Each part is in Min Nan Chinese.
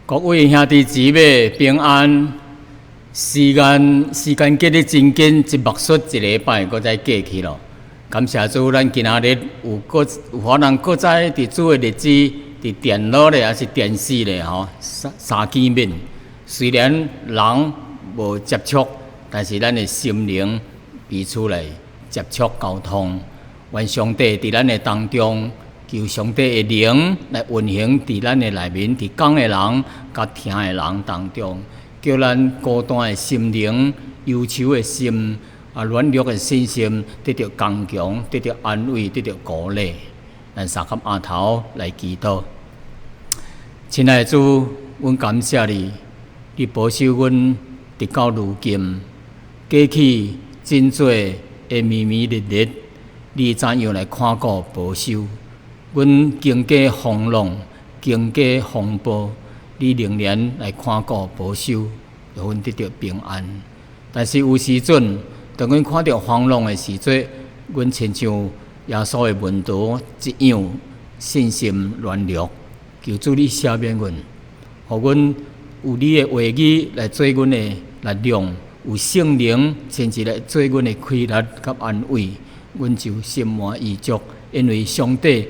各位兄弟姊妹平安。時間過得真緊，一目睏一禮拜，閣再過去咯。感謝主，咱今仔日有閣有可能閣再佇主的日子，佇電腦咧，抑是電視咧，吼相相見面。雖然人無接觸，但是咱的心靈彼此來接觸溝通。願上帝佇咱的當中，求上帝的靈來運行佇咱的內面，佇講的人佮聽的人當中，叫咱孤單的心靈、憂愁的心、軟弱的信心得著剛強，得著安慰，得著鼓勵。咱三匣額頭來祈禱。親愛的主，阮感謝你，你保守阮直到如今。過去真濟的暝暝日日，你怎樣來看顧保守？阮經過風浪，經過風暴，你仍然來看顧保守，予阮得著平安。但是有時陣，當阮看著風浪的時陣，阮親像耶穌的門徒一樣，信心軟弱。求主你赦免阮，予阮有你的話語來做阮的力量，有聖靈親自來做阮的氣力佮安慰，阮就心滿意足。因為上帝，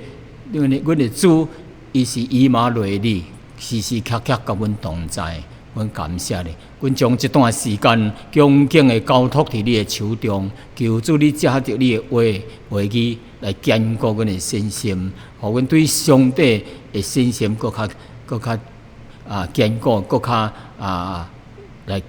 阮的主，伊是以馬內利，時時刻刻佮阮同在。阮感謝你，阮將這段時間恭敬的交託佇你的手中，求主你藉著你的話語來堅固阮的信心，予阮對上帝的信心閣較堅固，閣較來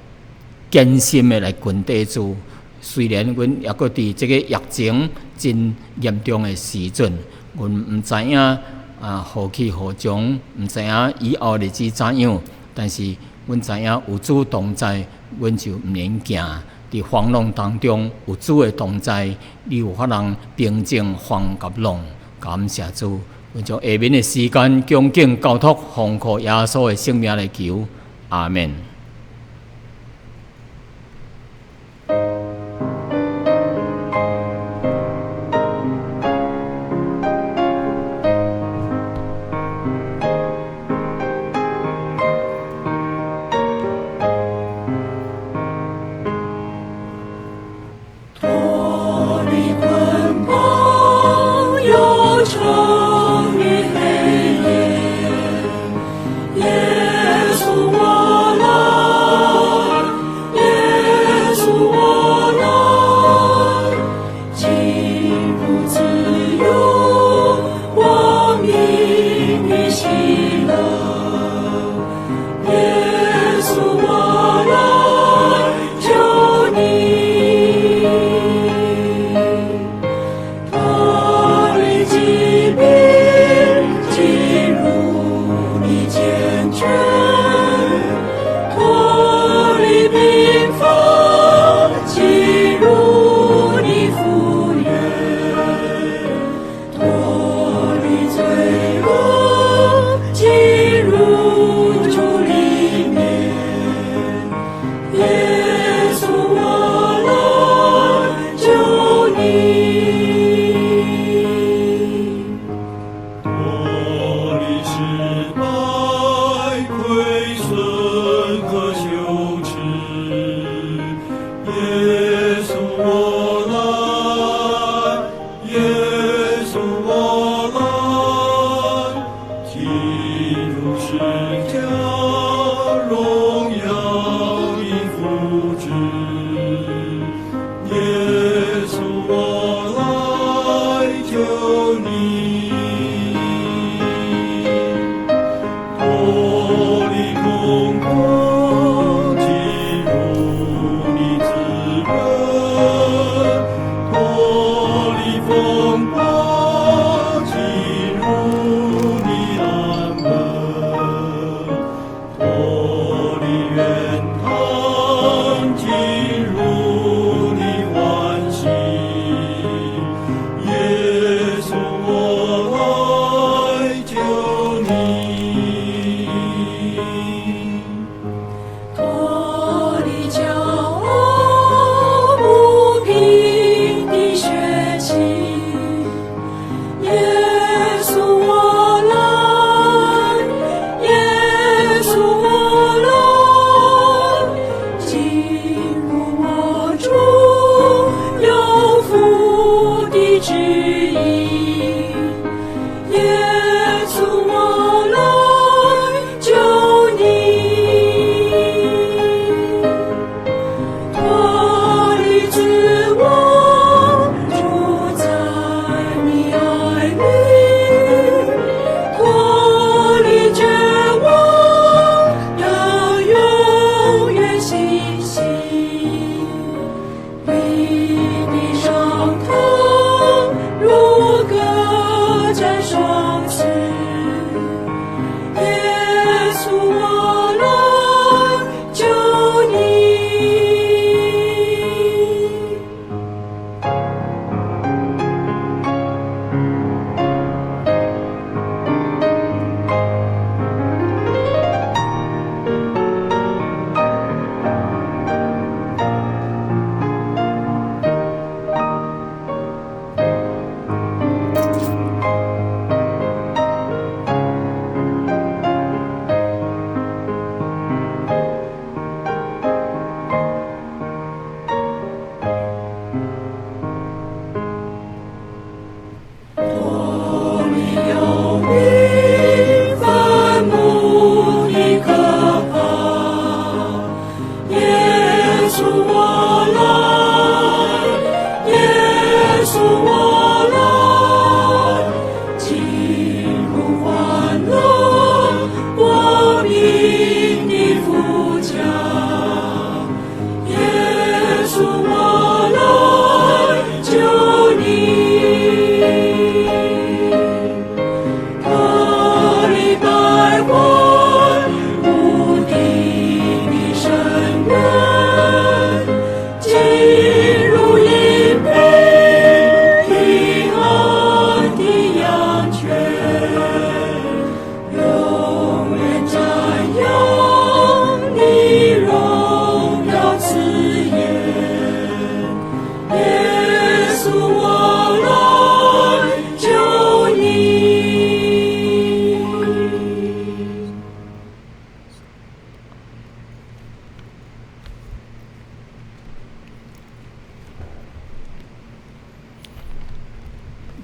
堅心的來跟綴主。雖然阮猶閣佇這個疫情真嚴重的時陣，阮毋知影何去何從，毋知影以後日子怎樣，但是阮知影有主同在，阮就毋免驚。佇風浪當中有主的同在，你有法通平靜風佮浪。感謝主，阮將下面的時間恭敬交託，奉靠耶穌的聖名來求，阿門。脫離捆綁，憂愁與黑夜，耶穌我來。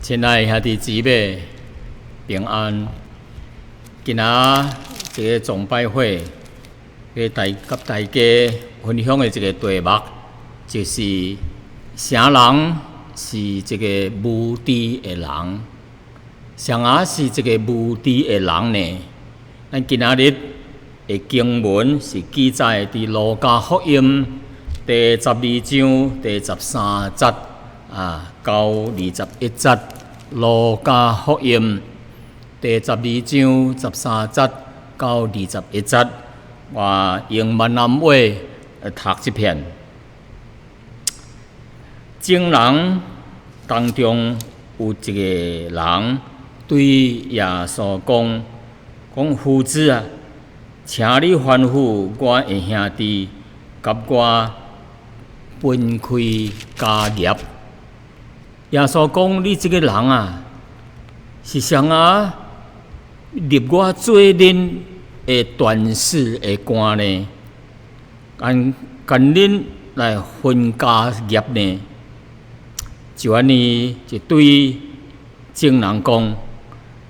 親愛兄弟姊妹平安。今仔這个崇拜會，欲佮大家分享的一个題目，就是啥人是一个無知的人？啥仔是一个無知的人呢？咱今仔日的經文是記載佇路加福音第12章第13節啊，到21節。路加福音第12章13節到21節，我用閩南話來讀這篇。眾人當中有一个人對耶穌講：講夫子啊，請你吩咐我的兄弟佮我分開家業。耶穌講：你這个人啊，是啥仔立我做恁的斷事的官呢？共共恁來分家業呢？就按呢，就對眾人講：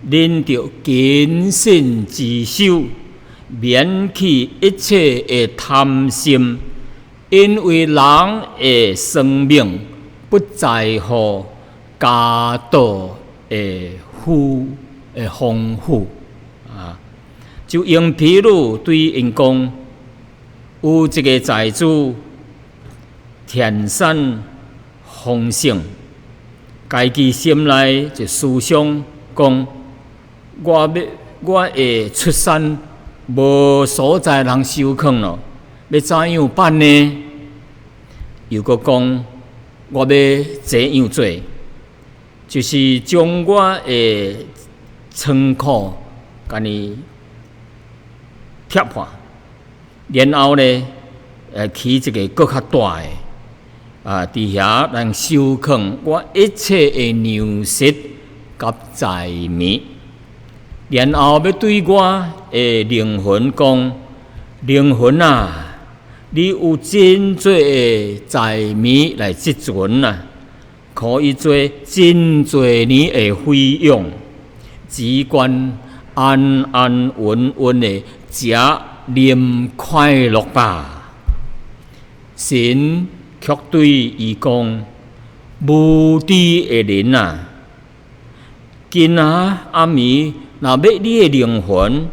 恁著謹慎自守，免去一切的貪心，因為人的生命不在乎家道的富的豐富啊！就用譬喻對𪜶講：有一个財主，田產豐盛，家己心內就思想講：我欲我會出產無所在通收囥咯，欲怎樣辦呢？又閣講：我欲這樣做，就是將我的倉庫共伊拆破，然後呢，起一个閣較大的，啊，佇遐來收囥我一切的糧食佮財物，然後欲對我的靈魂講：靈魂啊，你有真濟的財物來積存啊，可以做真濟年的費用，只管安安穩穩的食啉快樂吧。神卻對伊講：無知的人啊，今仔暗暝若欲你的靈魂，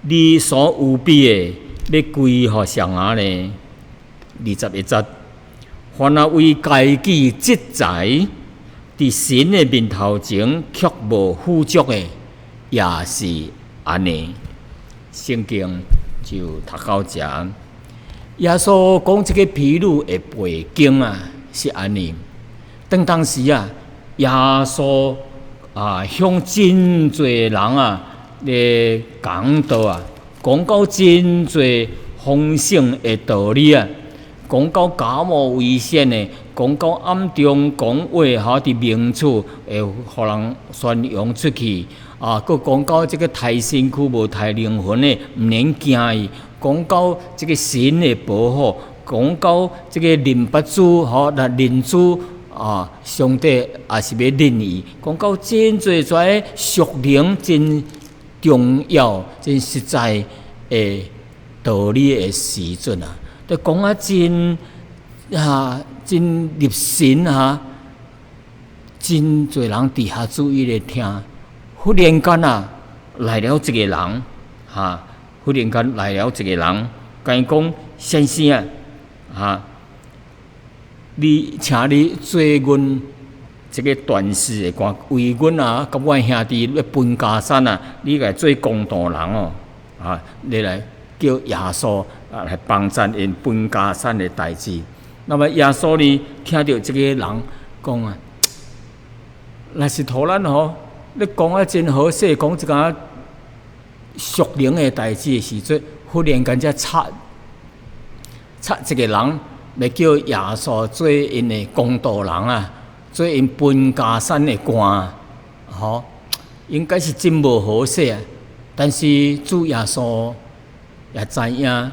你所預備的，欲歸予誰仔呢？21節，凡若為家己積財，佇神的面頭前卻無富足的，也是按呢。聖經就讀到遮。耶穌講這个譬喻的背景啊，是按呢。當當時啊，耶穌啊向真濟人啊咧講道啊，講到真濟豐盛的道理啊，講到假冒為善的，講到暗中講話吼，佇明處會予人宣揚出去啊，閣講到這个刣身軀無刣靈魂的，毋免驚伊。講到這个神的保護，講到這个認捌主吼，若認主啊，上帝也是欲認伊。講到真濟這屬靈真重要、真實在的道理的時陣啊，都講啊真啊真入神啊，真濟人佇遐注意咧聽。忽然間啊，來了一个人，哈！忽然間來了一个人，共伊講：先生啊，哈！你請你做阮這个斷事的官，為阮啊，佮我兄弟欲分家產啊，你來做公道人哦，啊，你來叫耶穌啊來幫贊𪜶分家產的代誌。那麼耶穌呢，聽著這个人講啊，若是予咱吼，你講啊真好勢，講一个屬靈的代誌的時陣，忽然間才插插一个人來叫耶穌做𪜶的公道人啊，做𪜶分家產的官，吼，應該是真無好勢啊。但是主耶穌也知影，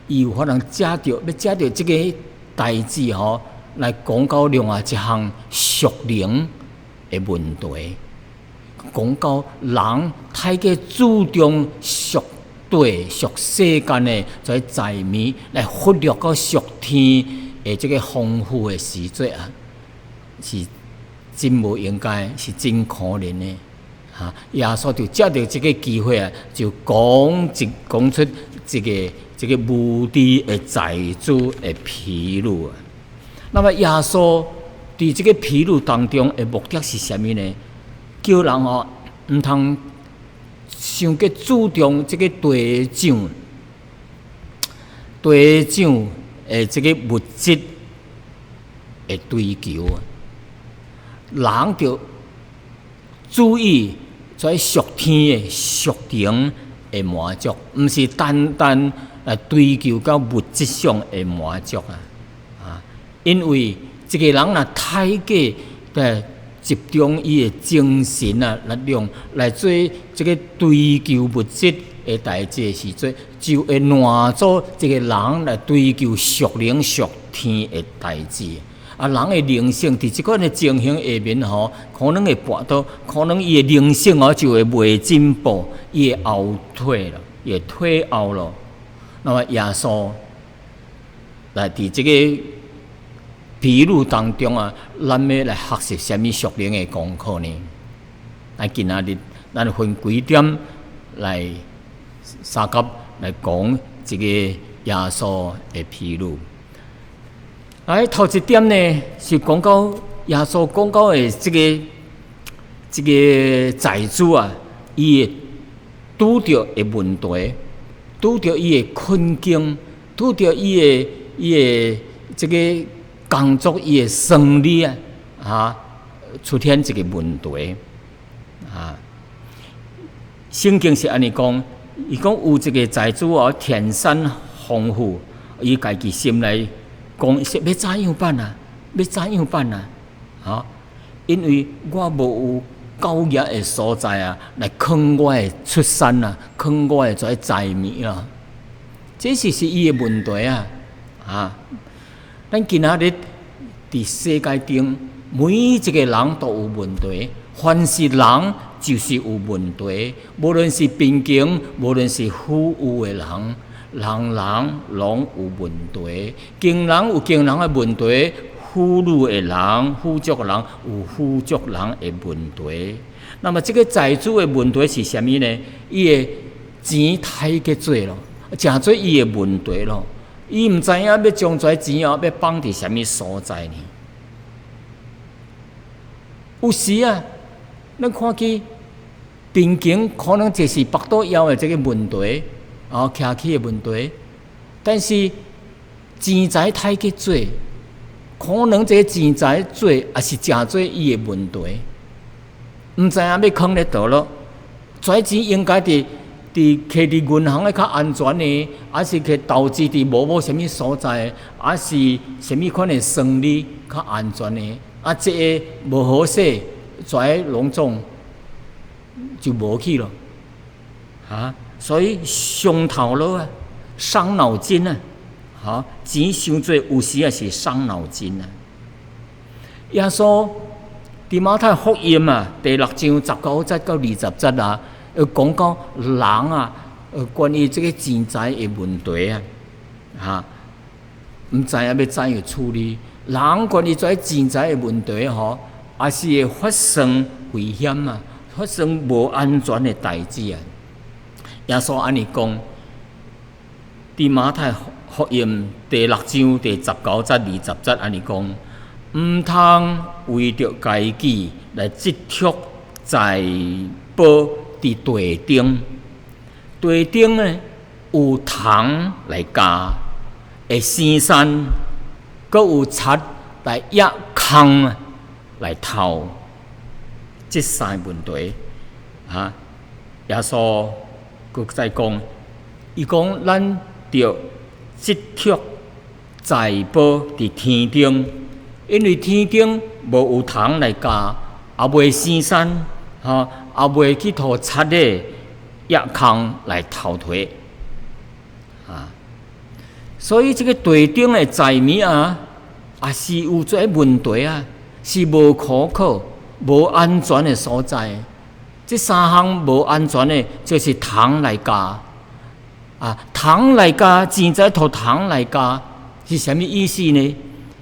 伊有可能藉著欲藉著這个代誌吼，來講到另外一項屬靈的的問題，講到人太過注重屬地、屬世間的這財物，來忽略到屬天的這個豐富的時節啊，是真無應該，是真可憐的。哈！耶穌就藉著這個機會啊，就講出這個無知的財主的譬喻啊。那麼耶穌佇這個譬喻當中的目的是啥物呢？叫人哦，毋通傷過注重這個地上、地上的這個物質的追求啊。人著注意在屬天的屬靈的滿足，毋是單單來追求到物質上的滿足啊！啊，因為一個人若太過的集中伊的精神啊力量來做這個追求物質的代誌的時陣，就會攔阻一個人來追求屬靈屬天的代誌。啊，人的靈性佇這款的情形下面吼，可能會跋倒，可能伊的靈性哦就會袂進步，伊會後退了，伊會退後咯。那麼耶穌來佇這個譬喻當中啊，咱欲來學習啥物屬靈的功課呢？來今仔日，咱分幾點來相佮來講這個耶穌的譬喻。來，頭一點呢，是講到耶穌講到的這個財主啊，伊會拄著的問題，拄著伊的困境，拄著伊的這個工作，伊的生理啊，啊，出現一個問題啊。聖經是按呢講，伊講有一個財主哦，田產豐富，伊家己心內講說欲怎樣辦啊？欲怎樣辦啊？哈！因為我無有夠額的所在啊，來囥我的出產啊，囥我的這財物啊，這是伊的問題啊！啊！咱今仔日佇世界頂，每一個人都有問題，凡是人就是有問題，無論是貧窮，無論是富有的人。人人攏有問題，窮人有窮人的問題，富裕的人、富足的人有富足人的問題。那麼這個財主的問題是啥物呢？伊的錢太過濟咯，誠濟伊的問題咯。伊毋知影欲將這錢哦，欲放佇啥物所在呢？有時啊，咱看見貧窮可能就是腹肚枵的這個問題。哦，徛起的問題，但是錢財太過濟，可能這個錢財濟，也是誠濟伊的問題，毋知影欲囥咧佗落，這錢應該佇摕佇銀行的較安全呢，還是去投資佇某某啥物所在，還是啥物款的生意較安全呢？啊，這个無好勢，這攏總就無去咯，啊！所以傷頭腦啊，傷腦筋啊，哈，錢傷濟有時也是傷腦筋啊。耶穌佇馬太福音啊，第六章19節到20節啊，又講到人啊，關於這個錢財的問題啊，哈，毋知影欲怎樣處理。人關於這個錢財的問題吼，也是會發生危險啊，發生無安全的代誌啊。耶穌按呢講，佇馬太福音第六章第19節、20節按呢講，毋通為著家己來積蓄財寶佇地頂，地頂呢有蟲來咬，會生鏽，閣有賊來挖空來偷，這三个問題啊，耶穌閣再講，伊講咱著積蓄財寶佇天頂，因為天頂無有蟲來咬，也袂生鏽，吼，也袂去予賊的挖空來偷提，啊，所以這个地頂的財物啊，也是有這个問題啊，是無可靠，無安全的所在。這三項無安全的，就是蟲來咬啊，蟲來咬，錢財予蟲來咬，是啥物意思呢？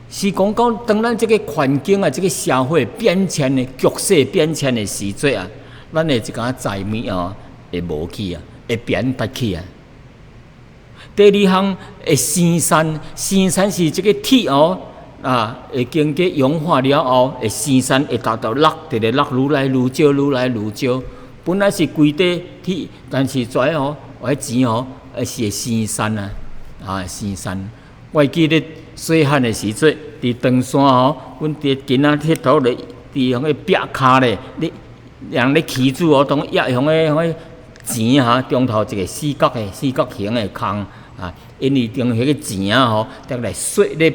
是講講當咱這个環境啊，這个社會變遷的局勢變遷的時陣啊，咱的一寡財物哦會無去啊，會貶值去啊。第二項會生鏽，生鏽是這个鐵哦啊，會經過融化了後會生鏽，會沓沓落，直直落，愈來愈少，愈來愈少。本來是規塊鐵，但是跩哦，彼錢哦，是會生鏽啊，啊生鏽。我會記得細漢的時陣，佇長山吼，阮佇囡仔𨑨迌咧，佇彼个壁跤咧，咧人咧起厝哦，當壓向个彼个錢哈，中頭一个四角的、四角形的空啊，𪜶會將彼个錢仔吼，摕來雪咧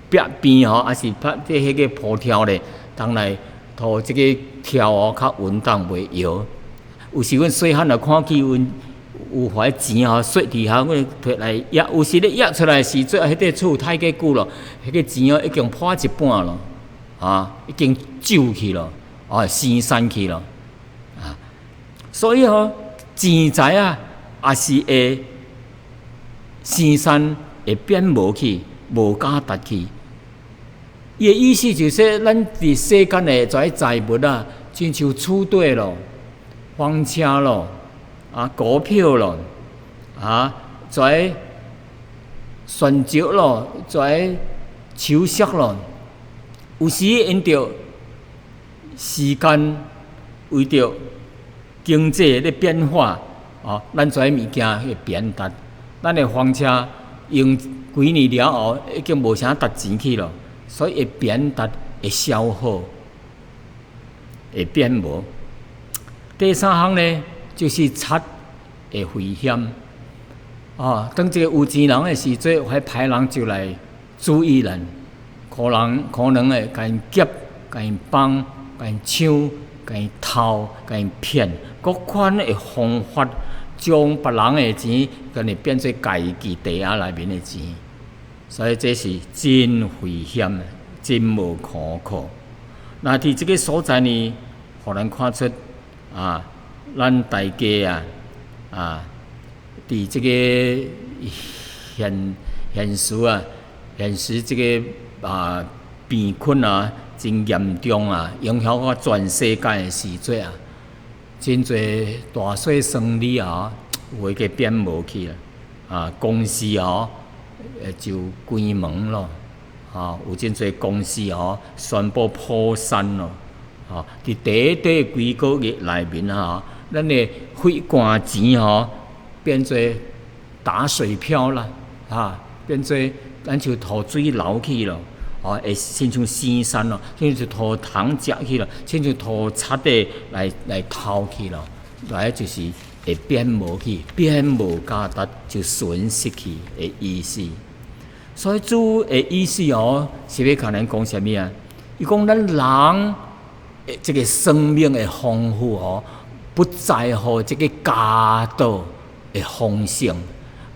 壁邊吼，抑是拍佇彼个鋪條咧，當來塗這个條哦，較穩當袂搖。有時阮細漢就看見阮有彼錢吼，雪佇遐，阮提來壓，有時咧壓出來時陣，彼塊厝太過久咯，彼个錢哦已經破一半咯，啊，已經皺去咯，啊，生鏽去咯，啊，所以吼，錢財啊，也是會生鏽，會變無去，無價值去。伊的意思就是說，咱佇世間的這財物啊，親像厝地咯、房車咯、啊股票咯、啊這船隻咯、這首飾咯，有時因著時間為著經濟咧變化，哦，咱這物件會貶值。咱的房車用幾年了後，已經無啥值錢去咯，所以會貶值，會消耗，會變無。第三項呢，就是賊的危險。啊，當這个有錢人的時陣，彼歹人就來注意咱，可能可能會共𪜶劫、共𪜶綁、共𪜶搶、共𪜶偷、共𪜶騙，各款的方法，將別人的錢，共𪜶變做家己袋仔內面的錢，所以這是真危險的，真無可靠。那佇這个所在呢，予咱看出啊，咱大家啊，啊，佇這个現現實啊，現實這个啊貧困啊，真嚴重啊，影響到全世界的時陣啊，真濟大細生意啊，有的變無去啦，啊，公司哦，就關門咯，啊，有真濟公司哦，宣布破產咯，啊，佇短短幾個月內面啊，咱的血汗錢吼，變做打水漂啦，啊，變做咱像予水流去咯，哦，會親像生鏽咯，親像予蟲食去咯，親像予賊的來來偷去咯，來就是會變無去，變無價值就損失去的意思。所以主的意思哦，是欲共咱講啥物啊？伊講咱人的這个生命的豐富哦，不在乎這个家道的豐盛，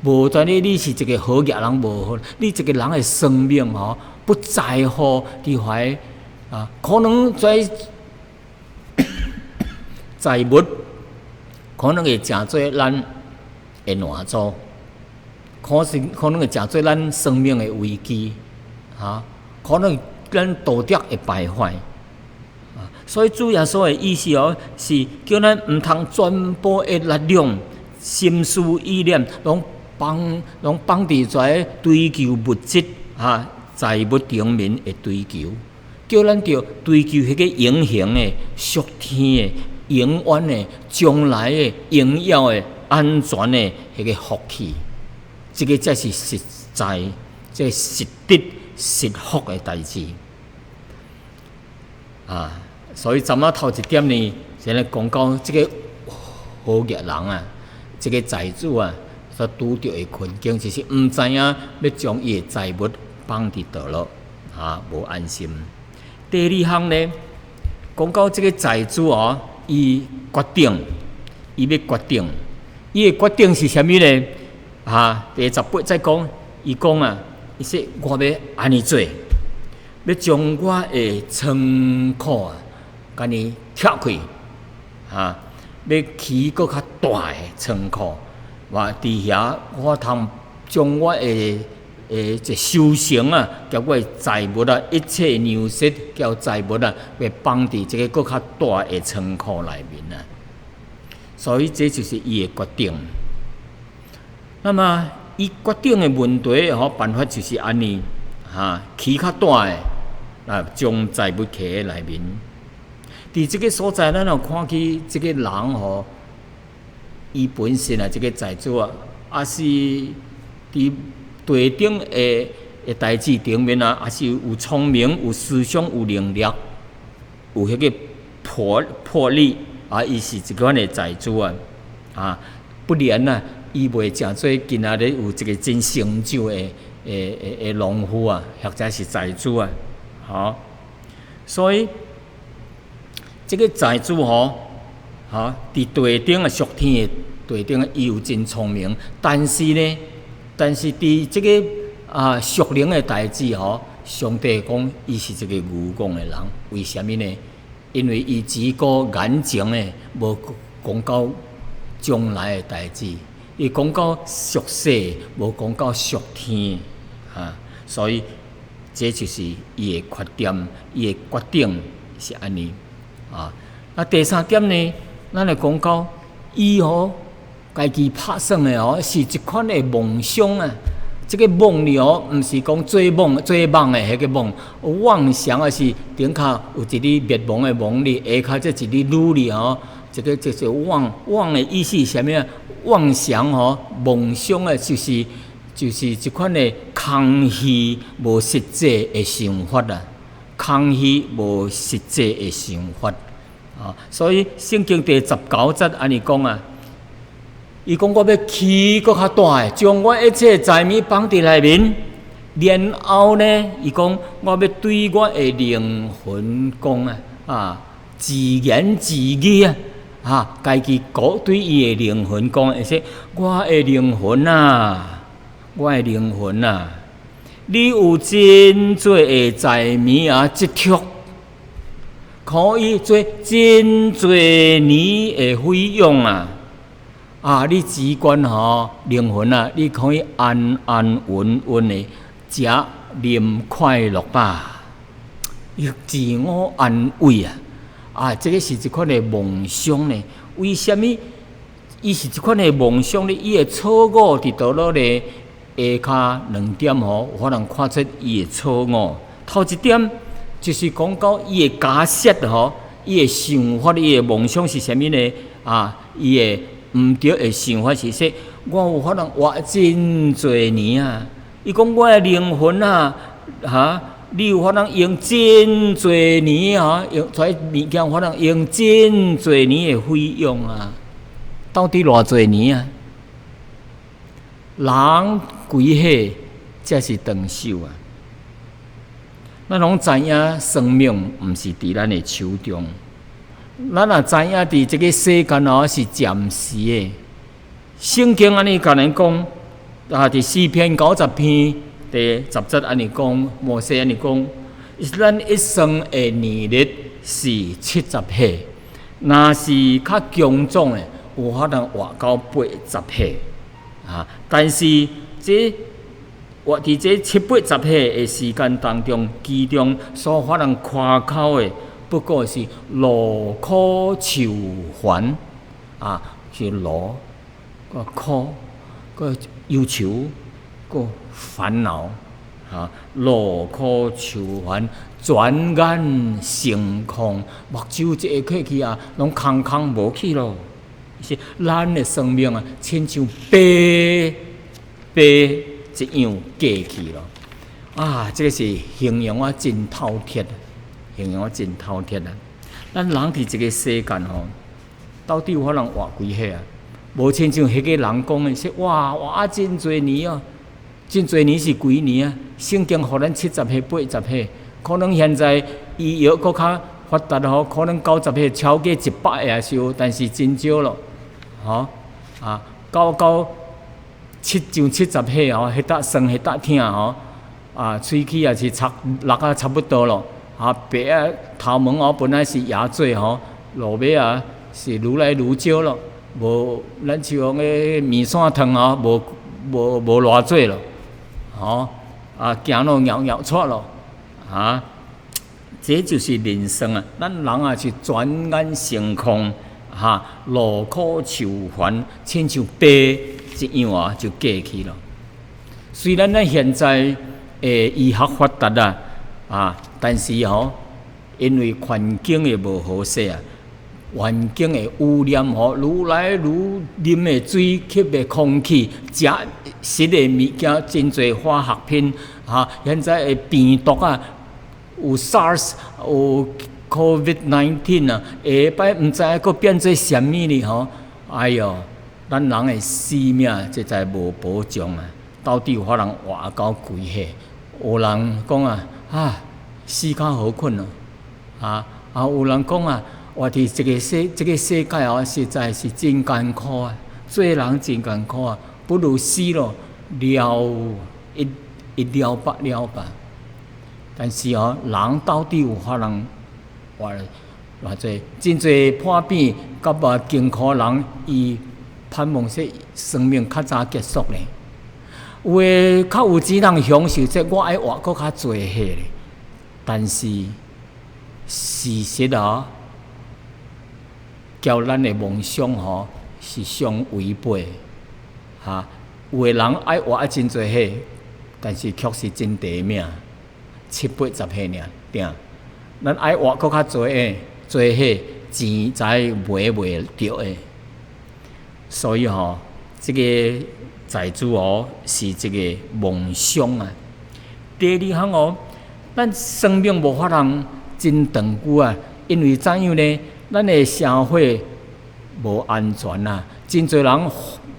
無端你你是一个好額人無好，你一个人的生命吼，不在乎佇懷啊，可能在財物可能會成做咱的攔阻，可是可能會成做咱生命的危機，啊，可能咱道德會敗壞。所以主耶穌的意思哦，是叫咱毋通全部的力量、心思意念，攏放攏放佇這追求物質啊、財物頂面的追求，叫咱著追求彼个永恆的、屬天的、永遠的、將來的、榮耀的、安全的彼个福氣。這个才是實在、這實質、實福的代誌啊！所以昨仔頭一點呢，先來講到這个好額人啊，這个財主啊，所拄著的困境，就是毋知影欲將伊的財物放佇佗落，啊，無安心。第二項呢，講到這个財主哦，伊決定，伊欲決定，伊的決定是啥物呢？啊，第18節講，伊講啊，伊說我欲按呢做，欲將我的倉庫啊，共伊拆開，哈，欲起閣較大的倉庫。我佇遐，我通將我的這收成啊，佮我的財物啊，一切糧食佮財物啊，會放佇這个閣較大的倉庫內面啊。所以這就是伊的決定。那麼，伊決定的問題吼辦法就是按呢，哈，起較大的，啊，將財物囥佇內面。佇這个所在，咱有看起這个人吼，伊本身啊，這个財主啊，抑是佇地頂的代誌頂面啊，抑是有聰明、有思想、有能力、有彼个魄力啊，伊是這款的財主啊，啊，不然啊，伊袂成做今仔日有一个真成就的農夫啊，或者是財主啊，吼，所以這个財主吼，吼，佇地頂啊，屬天的地頂啊，伊有真聰明，但是呢，但是佇這个屬靈的代誌吼，上帝講伊是一个愚戇的人，為啥物呢？因為伊只顧眼前的，無講到將來的代誌。伊講到屬世，無講到屬天，啊，所以這就是伊的缺點，伊的決定是按呢，啊。啊，第三點呢，咱來講到伊吼，家己拍算的吼，是一款的夢想啊。這个夢裡吼，毋是講做夢做夢的彼个夢，妄想啊是頂跤有一粒滅亡的亡字，下跤這一粒女字吼，這个就是妄妄的意思是啥物啊？妄想吼，夢想的，就是這款的空虛無實際的想法啊，空虛無實際的想法啊，所以聖經第19節按呢講啊，伊講我欲起閣較大的，將我一切財物放佇內面，然後呢，伊講我欲對我的靈魂講啊，啊，自言自語啊。啊，家己講對伊的靈魂講，會說我的靈魂啊，我的靈魂啊，你有真濟的財物啊積蓄，可以做真濟年的費用啊！啊，你只管吼靈魂啊，你可以安安穩穩的食啉快樂吧，伊自我安慰啊！啊，這个是一款的夢想呢？為啥物？伊是一款的夢想呢？伊的錯誤佇佗落咧？下跤兩點吼，有可能看出伊的錯誤。頭一點就是講到伊的假設吼，伊的想法，伊的夢想是啥物呢？啊，伊的毋對的想法是說，我有可能活真濟年啊！伊講我的靈魂啊，哈，你有可能用真濟年啊，用這物件可能用真濟年的費用啊，到底偌濟年啊？人幾歲才是長壽啊？咱攏知影生命毋是佇咱的手中，咱若知影佇這个世間哦是暫時的。聖經按呢共咱講，啊，佇詩篇90篇第10節按呢講，摩西按呢講，咱一生的年日是70歲，若是較強壯的，有可能活到80歲啊。但是這活佇這七八十歲的時間當中，其中所可能誇口的，不過是勞苦愁煩啊，是勞閣苦閣憂愁閣煩惱啊，勞苦愁煩，轉眼成空，目睭一下過去啊，攏空空無去咯。是咱的生命啊，親像飛飛一樣過去咯。啊，這个是形容我真透徹，形容我真透徹啊！咱人佇這个世間吼，到底有可能活幾歲啊？無親像彼个人講的，說哇，活啊真濟年哦，真濟年是幾年啊？聖經予咱70歲、80歲，可能現在醫藥閣較發達吼，可能90歲超過100也是有，但是真少咯，吼啊，到上70歲吼，彼搭酸彼搭疼吼，啊，喙齒也是插落啊差不多咯，啊，白啊頭毛哦，本來是椰水吼，落尾啊是愈來愈少咯，無咱像講个麵線湯吼，無偌濟咯，吼啊行路搖搖掣咯，啊，這就是人生啊！咱人啊是轉眼成空，哈，勞苦愁煩，親像白一樣啊，就過去咯。雖然咱現在的醫學發達啊，啊，但是吼，因為環境的無好勢啊，環境的污染吼，愈來愈啉的水、吸的空氣、食食的物件，真濟化學品，哈，現在的病毒啊，有 SARS，有 COVID-19 啊，下擺毋知影閣變做啥物哩吼？哎喲，咱人的生命實在無保障啊！到底有法通活到幾歲？有人講啊，啊，死較好睏咯，啊啊！有人講啊，活佇這個世界哦，實在是真艱苦啊，做人真艱苦啊，不如死咯，了一一了百了吧。但是哦，人到底有法通活偌濟？真濟破病佮無健康人，伊盼望說生命較早結束咧。有的較有錢人享受這，我愛活閣較濟歲咧。但是事實啊，佮咱的夢想吼是相違背。哈，有的人愛活啊真濟歲，但是卻是真短命，七八十歲爾，定。咱愛活閣較濟的濟歲，錢財買袂著的。所以吼，這個財主哦是一個夢想啊。第二項哦，咱生命無法通真長久啊，因為怎樣呢？咱的社會無安全啊，真濟人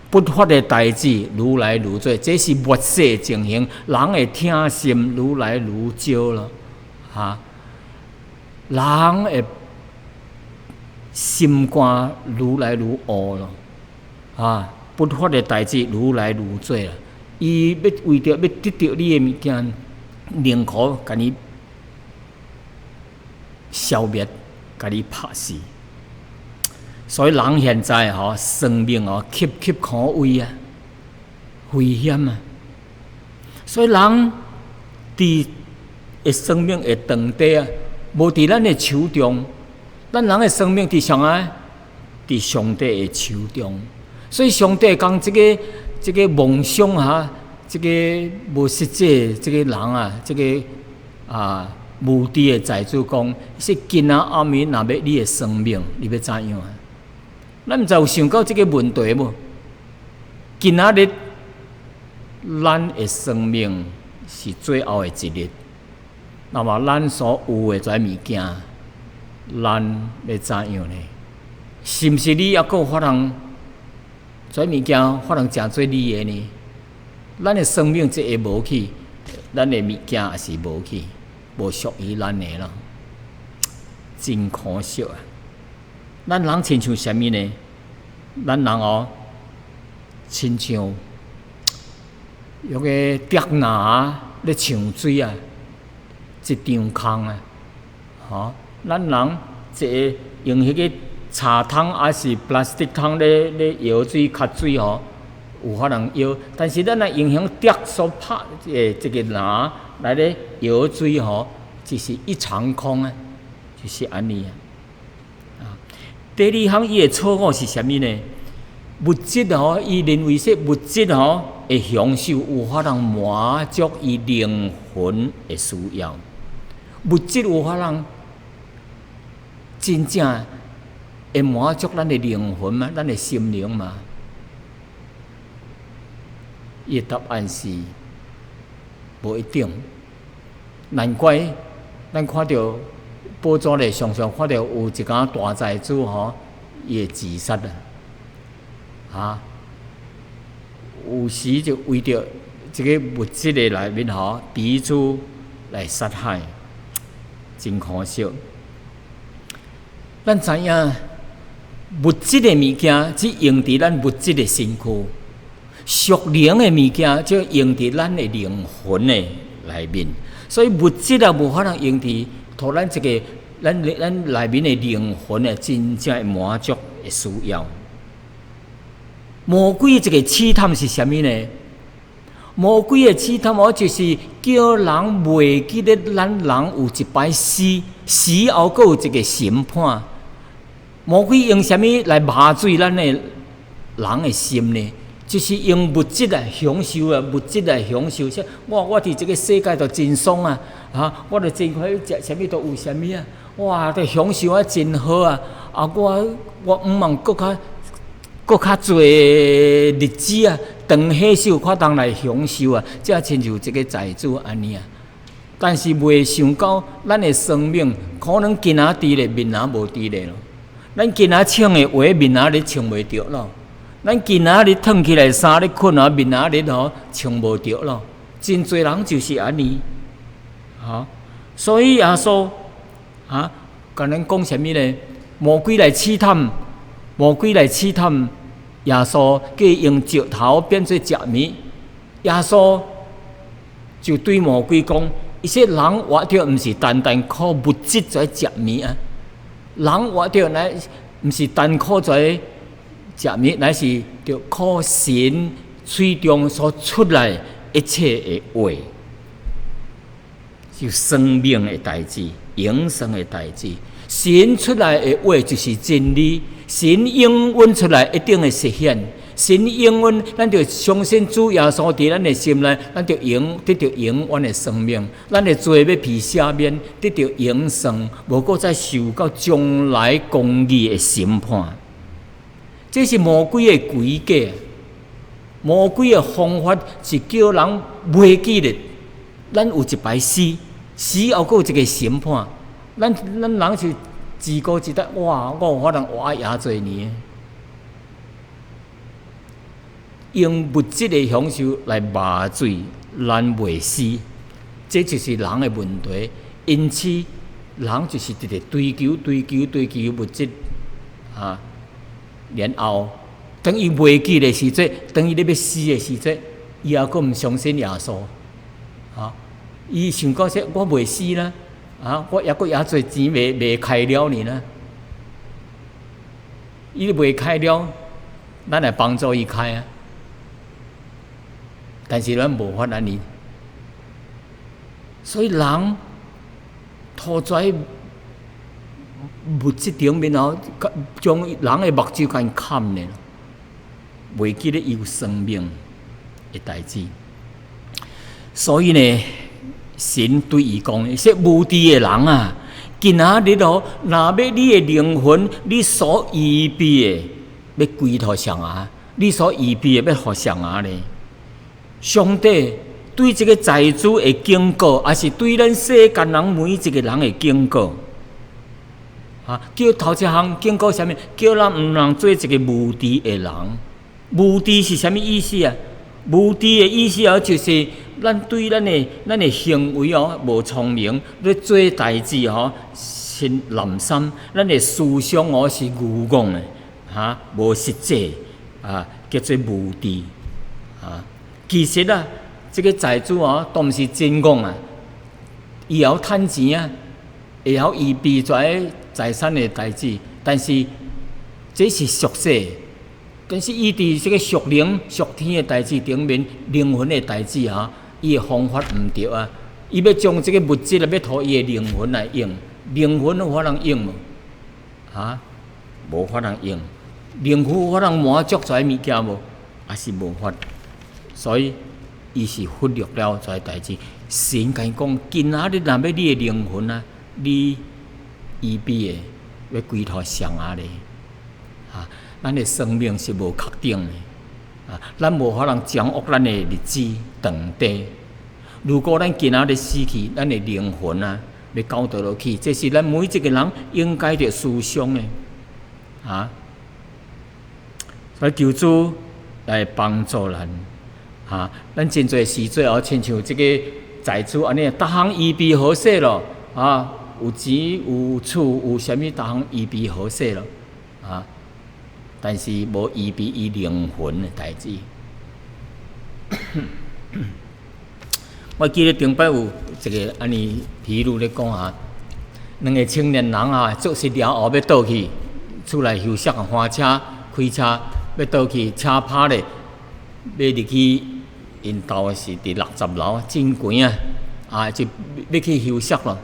不法的代誌愈來愈濟，這是末世情形，人的疼心愈來愈少咯，哈，人的心肝愈來愈烏咯，啊，不法的代誌愈來愈濟啦。伊欲為著欲得著你的物件，寧可共你消滅，共你拍死。所以人現在吼生命哦岌岌可危啊，危險啊！所以人佇的生命的長短啊，無佇咱的手中。咱人的生命佇啥啊？佇上帝的手中。所以上帝講這個夢想哈，這個無實際這個人啊，這個啊無知的財主講，是今仔暗暝若欲你的生命，你欲怎樣啊？咱毋知有想過這個問題無？今仔日咱的生命是最後的一日，那麼咱所有的這物件，咱欲怎樣呢？是毋是你猶閣有法通這物件法通成做你的呢？咱的生命一下無去，咱的物件也是無去，無屬於咱的咯，真可惜啊！咱人親像啥物呢？咱人哦，親像用個竹籃咧搶水啊，一場空啊！吼，咱人一個用彼個柴桶抑是 plastic 桶咧舀水、汲水吼，有法通舀，但是咱若用彼竹所拍的這個籃來咧舀水吼，就是一場空啊，就是按呢啊。第二項伊的錯誤是啥物呢？物質吼，伊認為說物質吼會享受有法通滿足伊靈魂的需要，物質有法通真正會滿足咱的靈魂嗎？咱的心靈嗎？伊的答案是無一定。難怪咱看著報紙咧，常常看著有一間大財主吼，伊會自殺啊！啊，有時就為著這個物質的內面吼，彼此來殺害，真可惜。咱知影物質的物件只用佇咱物質的身軀，屬靈的物件則用佇咱的靈魂的內面。所以物質啊，無法通用佇予咱這个咱內面的靈魂啊，真正會滿足的需要。魔鬼這个試探是啥物呢？魔鬼的試探哦，就是叫人袂記得咱人有一擺死，死後閣有一个審判。魔鬼用啥物來麻醉咱的人的心呢？就是用物質來享受啊，物質來享受。說我佇這个世界都真爽啊！啊，我都真快食啥物都有啥物啊！哇，都享受啊，真好啊！啊，我毋茫閣較濟日子啊，長歲數較通來享受啊，這親像這个財主按呢啊。但是袂想到咱的生命可能今仔佇咧，明仔無佇咧咯。咱今仔穿的鞋，明仔日穿袂著咯。咱今仔日褪起來衫咧睏啊，明仔日吼穿無著咯。真濟人就是按呢，哈。所以耶穌啊，共咱講啥物呢？魔鬼來試探，魔鬼來試探耶穌，叫伊用石頭變做食物。耶穌就對魔鬼講：伊說人活著毋是單單靠物質來食物啊，人活著乃毋是單靠在食物，乃是著靠神喙中所出來一切的話，就生命的代誌、永生的代誌。神出來的話就是真理，神應允出來一定會實現。神應允，咱就相信主耶穌佇咱的心內，咱就永得著永遠的生命。咱的罪欲被赦免，得著永生，無閣再受到將來公義的審判。這是魔鬼的詭計，魔鬼的方法是叫人袂記得，咱有一擺死，死後閣有一个審判。咱人是自高自大，哇！我有法通活遐濟年，用物質的享受來麻醉咱袂死，這就是人的問題。因此，人就是直直追求、追求、追求物質啊。然後，當伊袂記的時陣，當伊咧欲死的時陣，伊猶閣毋相信耶穌，啊！伊想講說，我袂死啦，啊！我猶閣猶濟錢未開了呢啦，伊未開了，咱來幫助伊開啊！但是咱無法按呢，所以人塗在物質頂面哦，將人的目睭共崁咧，袂記得伊有生命的代誌。所以呢，神對伊講：說無知的人啊，今仔日哦，若欲你的靈魂，你所預備的，欲歸予誰啊？你所預備的欲予誰啊呢？上帝對這个財主的警告，也是對咱世間人每一个人的警告。啊！叫頭一項警告啥物？叫咱毋通做一个無知的人。無知是啥物意思啊？無知的意思哦，就是咱對咱的行為哦無聰明，咧做代誌吼是濫衊，咱的思想哦是愚戇的，哈，無實際啊，叫做無知啊。其實啊，這个財主哦，都毋是真戇啊，伊會曉趁錢啊，會曉預備這財產的代誌，但是這是屬世，但是伊佇這个屬靈、屬天的代誌頂面，靈魂的代誌哈，伊的方法毋對啊！伊欲將這个物質啊，欲予伊的靈魂來用，靈魂有法通用無？哈，無法通用。靈魂有法通滿足這物件無？也是無法。所以，伊是忽略了這代誌。神共伊講：今仔日若欲你的靈魂啊，你預備的欲歸予誰啊咧？啊，咱的生命是無確定的，啊，咱無法通掌握咱的日子長短。如果咱今仔日死去，咱的靈魂啊，欲到佗落去？這是咱每一个人應該著思想的，啊。所以求主來幫助咱，啊，咱真濟時陣哦，親像這个財主按呢，逐項預備好勢咯，啊。有錢有厝有啥物，逐項預備好勢咯，啊！但是無預備伊靈魂的代誌。我記得頂擺有一个按呢譬喻咧講啊，兩个青年人啊，做穡了後欲倒去厝內休息啊，駛車開車欲倒去，車拍咧，欲入去𪜶兜是佇60樓，真懸啊！啊，就欲去休息咯，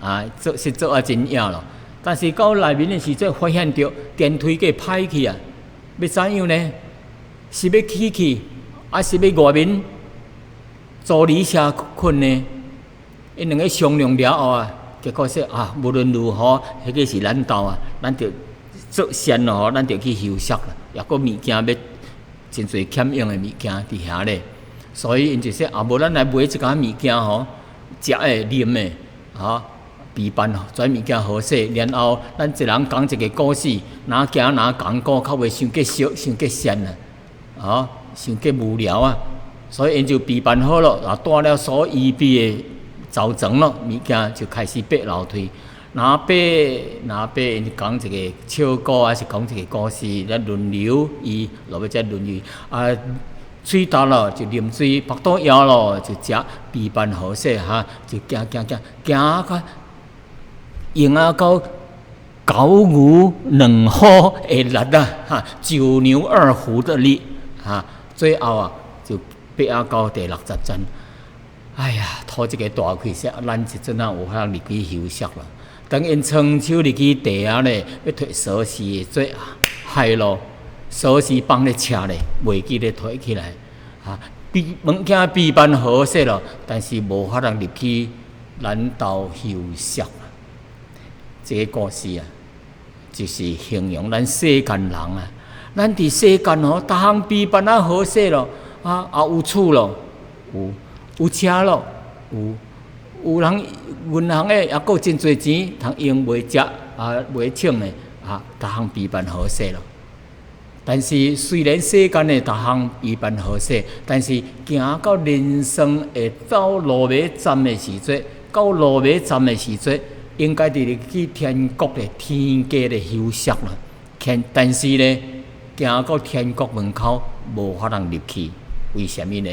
啊，做穡做啊真枵咯。但是到內面的時陣，發現著電梯過歹去啊，欲怎樣呢？是欲起去，抑是欲外面租旅社睏呢？𪜶兩个商量了後啊，結果說啊，無論如何，彼个是咱兜啊，咱著做善咯吼，咱著去休息啦。抑閣物件欲真濟欠用的物件佇遐咧，所以𪜶就說啊，無咱來買一寡物件吼，食的、啉的，吼，備辦跩物件好勢，然後咱一人講一個故事，若行若講古，較袂傷過熟、傷過善啊，吼，傷過無聊啊。所以𪜶就備辦好了，啊，帶了所預備的槽床咯，物件就開始爬樓梯。若爬若爬，𪜶講一個笑故，抑是講一個故事，咱輪流伊落尾才輪伊啊，喙焦咯就啉水，腹肚枵咯就食，備辦好勢哈，就行行行行較用啊到九牛兩虎的力啊，哈，九牛二虎的力，哈，最後啊就爬啊到第60層。哎呀，吐一個大氣說，咱這陣仔有法入去休息啦。當𪜶伸手入去袋仔咧，欲提鎖匙做害咯，鎖匙放咧車咧，袂記得提起來。啊，備物件備辦好勢咯，但是無法通入去咱兜休息。這個故事啊，就是形容咱世間人啊，咱佇世間吼，逐項備辦啊好勢咯，啊，也有厝咯，有有車咯，有有人銀行的，抑閣真濟錢通用袂食啊袂穿的啊，逐項備辦好勢咯。但是雖然世間的逐項備辦好勢，但是行到人生會到路尾站的時陣，到路尾站的時陣，應該佇去天國的天家的休息啦。但是呢，行到天國門口無法通入去，為啥物呢？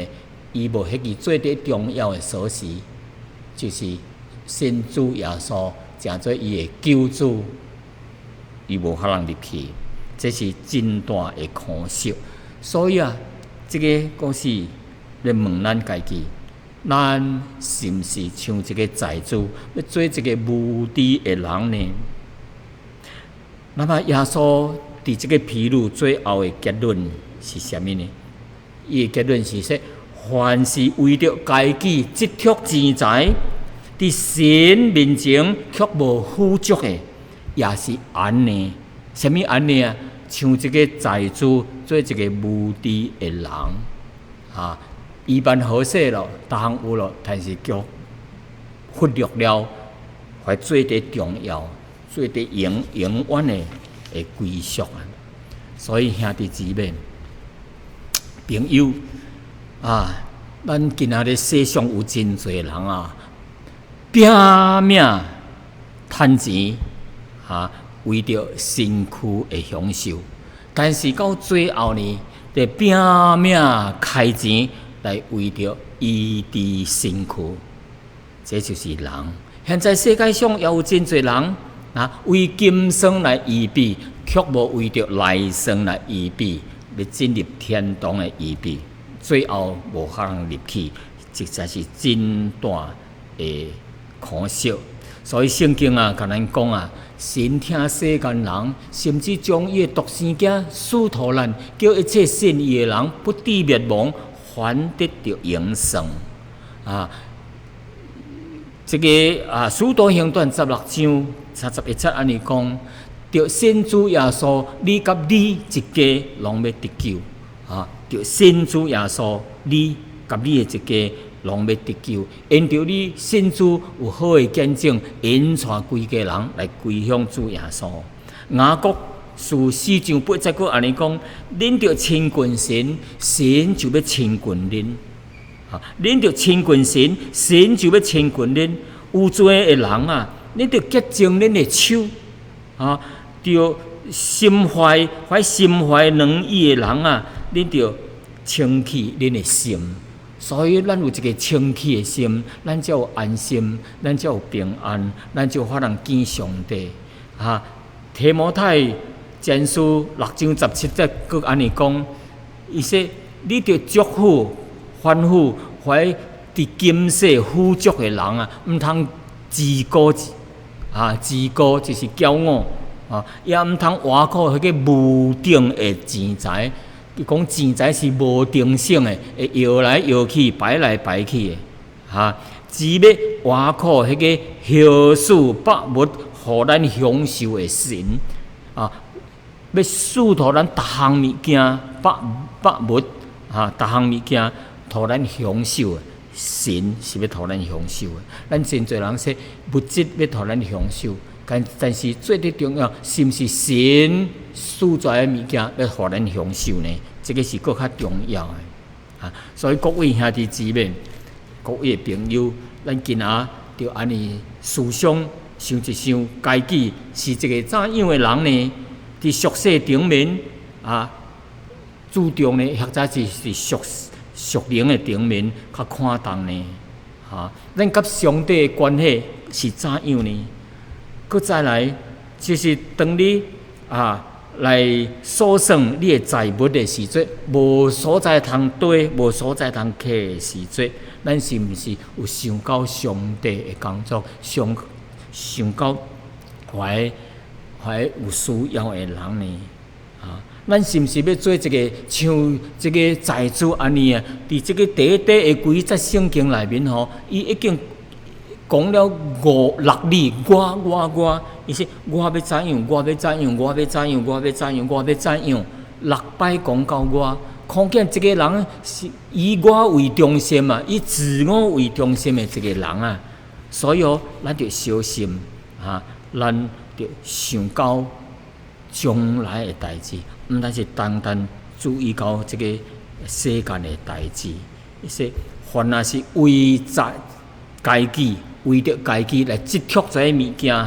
伊無彼支最底重要的鎖匙，就是信主耶穌，成做伊的救主，伊無法通入去，這是真大的可惜。所以啊，這個故事咧問咱家己，咱是毋是像這個財主，欲做一個無知的人呢？那麼耶穌佇這個譬喻最後的結論是啥物呢？伊的結論是說，凡是為著家己積蓄錢財，佇神面前卻無富足的，也是按呢。啥物按呢啊？像這個財主做一個無知的人，啊，備辦好勢咯，逐項有咯，但是卻忽略了彼最底重要、最底永永遠的的歸宿啊。所以兄弟姊妹、朋友啊，咱今仔日世上有真濟人啊，拼命趁錢啊，為著身軀的享受，但是到最後呢，得拼命開錢來為著醫治身軀，這就是人。現在世界上也有真濟人啊，為今生來預備，卻無為著來生來預備，欲進入天堂的預備，最後無法通入去，實在是真大的可惜。所以聖經啊，共咱講啊，神疼世間人，甚至將伊的獨生囝賜予咱，叫一切信伊的人不致滅亡，反得著永生。啊，這個啊，使徒行傳16章31節按呢講，著信主耶穌，你佮你一家攏欲得救。啊，著信主耶穌，你佮你的一家攏欲得救。因著你信主有好的見證，引帶規家人來歸向主耶穌。雅各書4章8節閣按呢講，恁著親近神，神就欲親近恁。啊，恁著親近神，神就欲親近恁。有罪的人啊，恁著潔淨恁的手。啊，著心懷懷心懷兩意的人啊，恁著清氣恁的心。所以咱有一个清氣的心，咱才有安心，咱才有平安，咱就有法通見上帝。哈，提摩太前書6章17節，閣按呢講，伊說：你著囑咐、吩咐，懷佇今世富足的人啊，毋通自高啊，自高就是驕傲啊，也毋通倚靠彼个無定的錢財。伊講錢財是無定性的，會搖來搖去、擺來擺去的，哈！只欲倚靠彼个曉賜百物，予咱享受的神啊，欲賜予咱逐項物件，百百物啊，逐項物件予咱享受的神是欲予咱享受的。咱真濟人說物質欲予咱享受，但是最最重要，是毋是神賜出來的物件欲予咱享受呢？這个是閣較重要的啊！所以各位兄弟姊妹，各位的朋友，咱今仔著按呢思想想一想，家己是一个怎樣的人呢？佇俗世頂面啊，注重呢，或者是佇屬屬靈的頂面較看重呢？哈，咱佮上帝的關係是怎樣呢？閣再來，就是當你啊來數算你的財物的時陣，無所在通堆，無所在通揢的時陣，咱是毋是有想到上帝的工作，想想到懷懷有需要的人呢？啊，咱是毋是欲做一个像這个財主按呢啊？佇這个第一短的幾節聖經內面吼，伊已經講了五六字，我我我，伊說我欲怎樣，我欲怎樣，我欲怎樣，我欲怎樣，我欲怎樣，六擺講到我，可見這个人是以我為中心啊，以自我為中心的一個人啊，所以哦，咱著小心啊，咱著想到將來的代誌，毋單是單單注意到這個世間的代誌，伊說凡若是為著家己，為著家己來執著這个物件，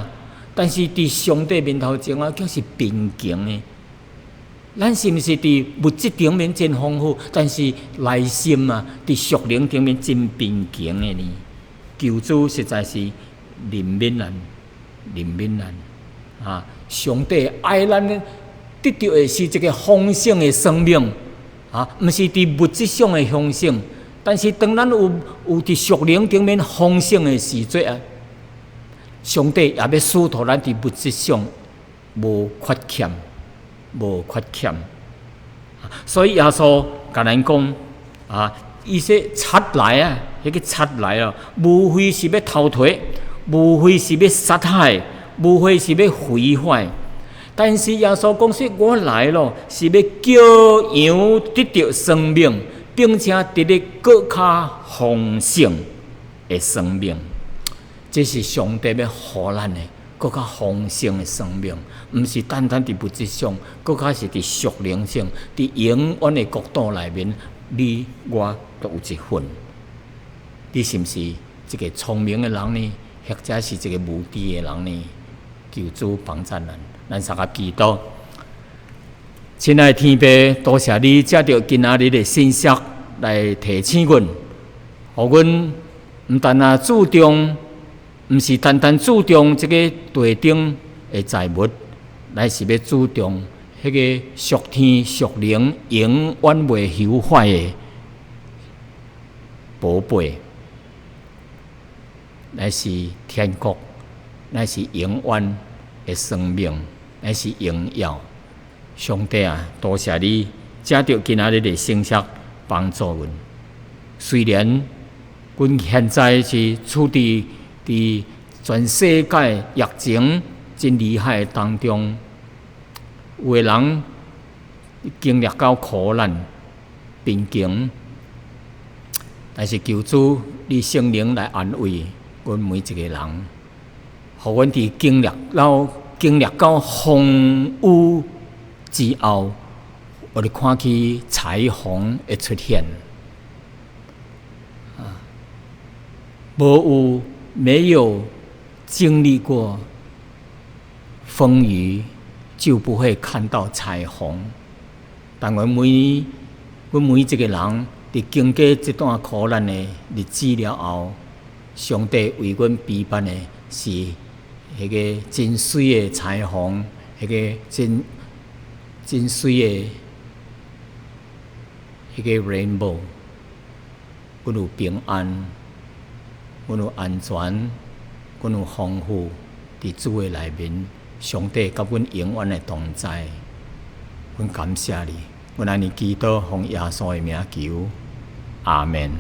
但是佇上帝面頭前啊，卻是貧窮的。咱是毋是佇物質頂面真豐富，但是內心啊，佇屬靈頂面真貧窮的呢？求主實在是憐憫咱，憐憫咱啊！上帝愛咱得著的是一个豐盛的生命啊，毋是佇物質上的豐盛。但是當咱有有佇屬靈頂面豐盛的時陣啊，上帝也欲賜予咱佇物質上無缺欠，無缺欠。所以耶穌共咱講啊，伊說賊來啊，彼个賊來哦，無非是欲偷提，無非是欲殺害，無非是欲毀壞。但是耶穌講說，我來咯，是欲叫羊得著生命，並且得著閣較豐盛的生命。這是上帝欲予咱的，閣較豐盛的生命，毋是單單佇物質上，閣較是佇屬靈上，佇永遠的國度內面，你我都有一份。你是毋是一個聰明的人呢？或者是一個無知的人呢？求主幫助咱，咱三個祈禱。親愛的天父，多謝你藉著今仔日的信息來提醒阮，予阮毋單啊注重，毋是單單注重這個地頂的財物，乃是欲注重彼个屬天屬靈永遠袂朽壞的寶貝，乃是天國，乃是永遠的生命，乃是榮耀。上帝啊，多謝你藉著今仔日的信息幫助阮。雖然阮現在是處佇佇全世界疫情真厲害的當中，有的人經歷到苦難、貧窮，但是求主你聖靈來安慰阮每一個人，予阮佇經歷了經歷到風雨之後，我哋看見彩虹會出現。啊，無有沒有經歷過風雨，就不會看到彩虹。但阮每阮每一個人佇經過這段苦難的日子了後，上帝為阮備辦的是彼个真媠的彩虹，彼个真真媠的彼个 rainbow。阮有平安，阮有安全，阮有豐富，佇主的內面，上帝佮阮永遠的同在。阮感謝你，阮按呢祈禱，奉耶穌的名求，阿門。